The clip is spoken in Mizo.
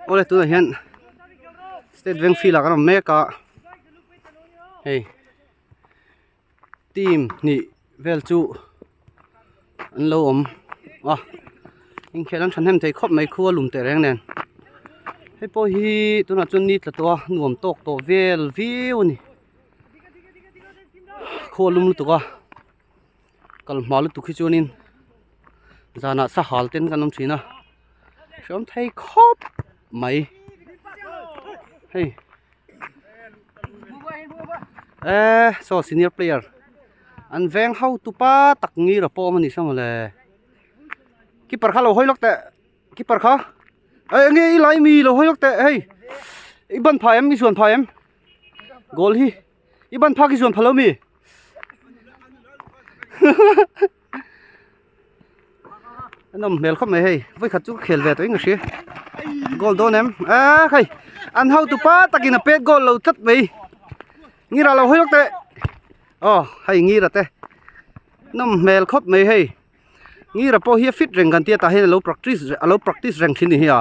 Awle tunah hian state bank field ah kan awm mek a hei team hnih vel chu an lo awm a inkhel an thahnem thei khawp mai khu a lum teh reng nen hei pawh hi tunah chuan ni tla tawh a nuam tawk tawh vel viau a ni khu a lum lutuk a kal hma lutuk hi chuanin zanah sahal ten kan awm thin a hreawm thei khawp mai hei eh saw senior player an veng ho tupa tak ngir a pawm a ni sa mawle keeper kha lo hawi lawk teh keeper kha eh enge i lai mi lo hawi lawk teh hei i ban phah em i zuan phah em goal hi i ban phak i zuan phah lo mi. An awm hmel khawp mai hei vawi khat chu ka khel ve tawh in ka hria goal dawn em a hei an hotu pa takin a pet goal lo tlat mai ngira lo hawi lawk teh aw hei ngira te nawm hmel khawp mai hei ngira pawh hi a fit reng kan tia tah hian alo practice alo practice reng thin ni hi a.